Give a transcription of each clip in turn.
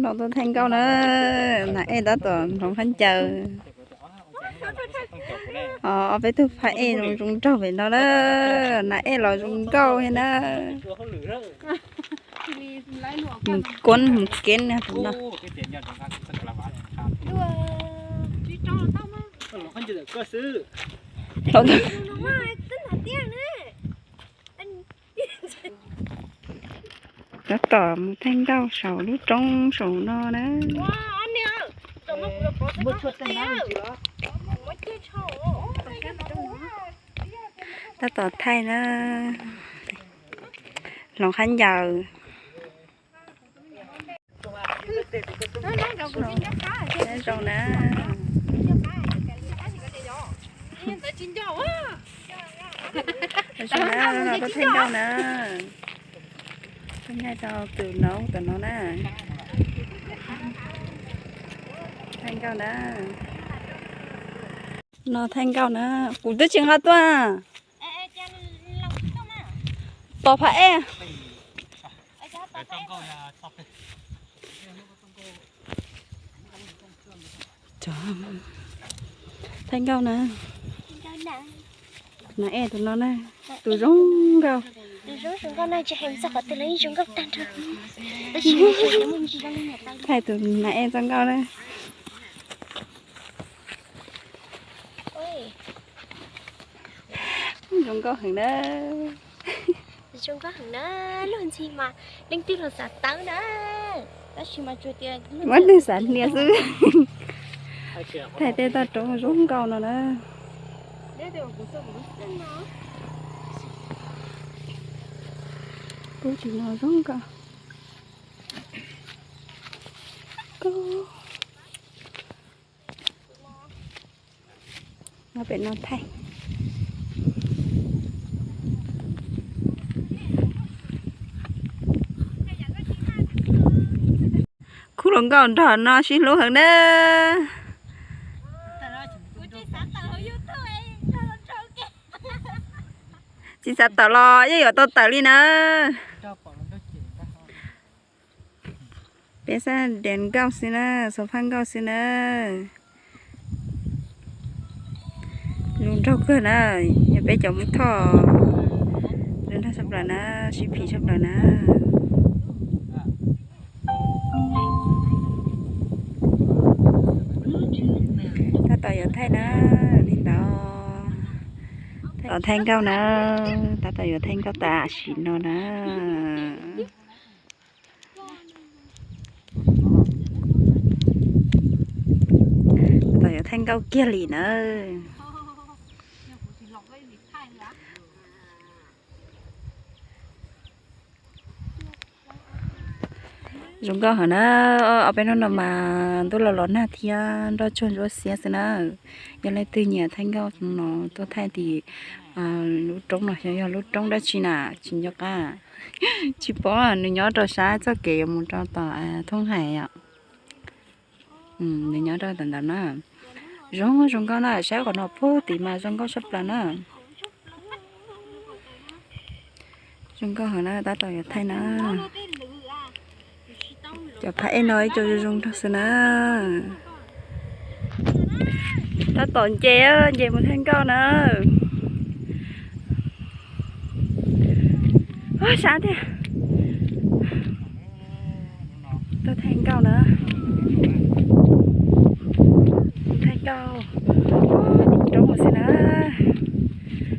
No tuaj thaij nkauj na, nas ej tab tom hloov qhab ncaws. Ob peb tug phab ej zoo zoo nraug pem no na, nas ej los zoo nkauj thiab na. Mus kuab mus kev no. Tab tom mus thaij nkauj saum lub roob saum no na. Tab tom thaij na, hloov qhab ncaws. Zoo na. Zoo na, tuaj thaij nkauj na. Tuaj nyaij rau tus noob tom no na. Thaij nkauj na. No thaij nkauj na. Kuv twb tsis nqa tuaj. Tos phab ej. Thaij nkauj na. Nas ej tus no na, tus zoo nkauj. Thaij tus nas ej zoo nkauj na. Zoo nkauj heev na. Zoo nkauj heev na, luag ntxhi mas leej twg los xav tawb na. Tab sis mas tsuas tias muab neeg xav hnia xwb. Thaij tej toj roob zoo nkauj no na. Kub tsis no zoo nkauj. Kub. Nyob pem no thaij. Khub hluas nkauj nrog no sib hlub heev na. Tsis xav tawm los yeej yuav tau tawm li na. Peb xav dias nkauj xwb na, xav phaj nkauj xwb na. Zoo nraug kawg na, yog peb cov Hmoob Thoj, zoo nraug tshaj plaws na, sib phim tshaj plaws na. Tab tom yuav thaij na, li ntawd. Tab tom thaij nkauj na, tab tom yuav thaij nkauj tam sim no na. Tab tom yuav thaij nkauj kiag li na. Zoo nkauj heev na, ob peb hnub no mas ntuj los los nag thiab nroj tsuag ntsuab xiab xwb na. Yog leej twg nyiam thaij nkauj no tuaj thaij tim lub roob no, xyov yog lub roob dab tsi na, tsis nco qab. Tsis paub, nws nyob rau sab txoj kev yuav mus rau tom thoob hais os. Nws nyob rau tom ntawd na. Zoo zoo nkauj na, saib qhov no puag tim mas zoo nkauj tshaj plaws na. Zoo nkauj heev na, tab tom yuav thaij na. Cov phaj ej no ib co zoo zoo nraug xwb na. Tab tom nce, nce mus thaij nkauj na. Sab tiag. Tuaj thaij nkauj na. Thaij nkauj tim roob mus xwb na.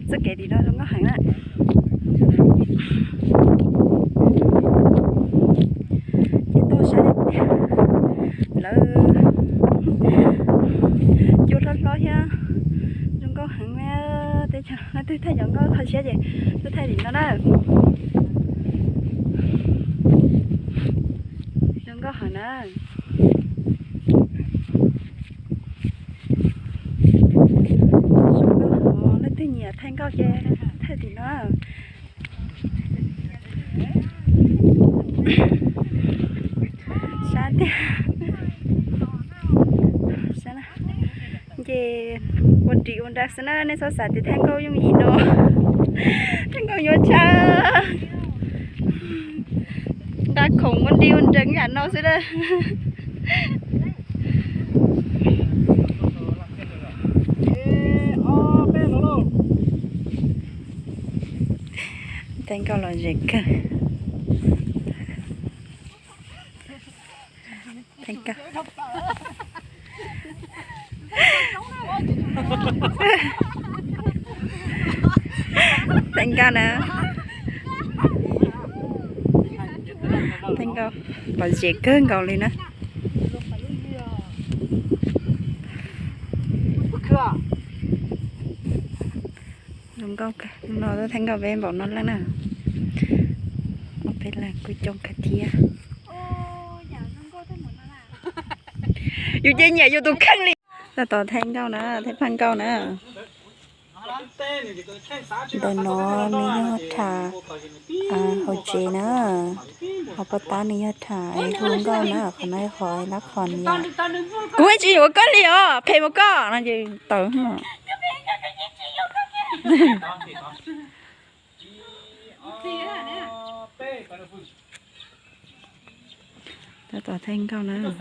Txoj kev tim no zoo nkauj heev na. Ces tau sab tiag tiag. Lawv cua hlob hlob thiab. Zoo nkauj heev na. Teb chaws leej twg thaij cov nkauj kho siab ces tuaj thaij tim no na. Zoo nkauj heev na. Zoo nkauj heev, leej twg nyiam thaij nkauj ces thaij tim no. Sab tiag. Nce ua ris ua nra xwb na, nej txhob xav tias thaij nkauj yooj yim no. Thaij nkauj nyuaj tshaj. Nqa khoom muab nti ua nrees yam no xwb na. Theej Nkauj los ze kawg. Theej Nkauj. Theej Nkauj na. Theej Nkauj los ze kawg nkaus li na. Zoo nkauj kawg no, Theej Nkauj peb npaum no leej na. Peb leeg kuj coob kawg thiab. Yus ces nyiam yus tus kheej li. Tab tom Theej Nkauj na, Theej Phaj Nkauj na. Ntawm no nws yog tham hauv tsev na, ho poj tab nws yog tham hu nkauj na, qhov no yog qhov lab qhos nws yom. Kuv tsis yuav koj li os, phem mus koj no ces tawm. Tab tom Theej Nkauj na. Nws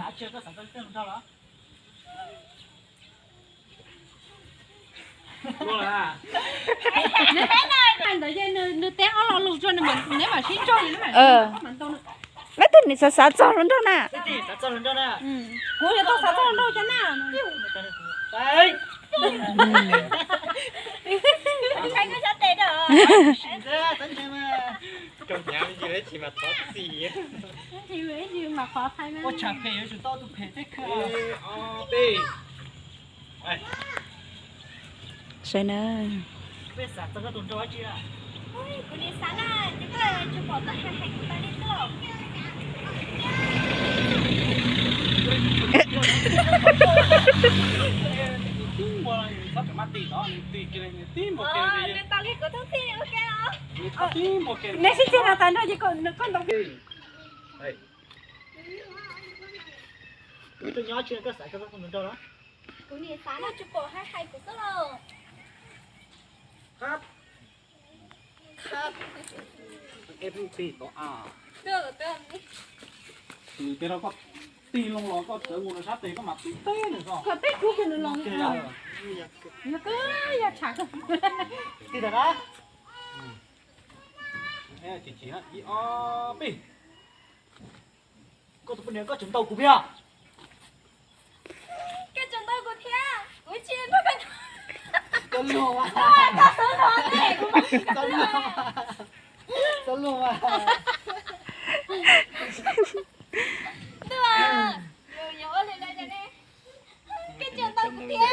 teb ob lo lus tso, neb mam sib ntsog li. Leej twg nws xav xav txog hluas nraug na? Kuv yuav tau xav txog hluas nraug cov na. Saib na. Neb sib ceg no tas nrho ces koj ntaus. Nyob tsis koj xav koj tus nraug na. Kuv nim xav no tsis pom hais hais kuv xwb lauj. Eb, tig tod a. Nws tias rau koj tig loo los koj txawv mus rau sab tes koj mam tig teb nws ko. Koj teb kuv koj nws los. Yog koj yog tshav koj. Tig tag na. Chim chim na, ib ob peb. Koj tus poj niam koj tseem ntaus kuv thiab. Koj tseem ntaus kuv thiab, kuv tsis ntaus koj. Koj luag mas. Koj luag mas. Koj tseem ntaus kuv thiab.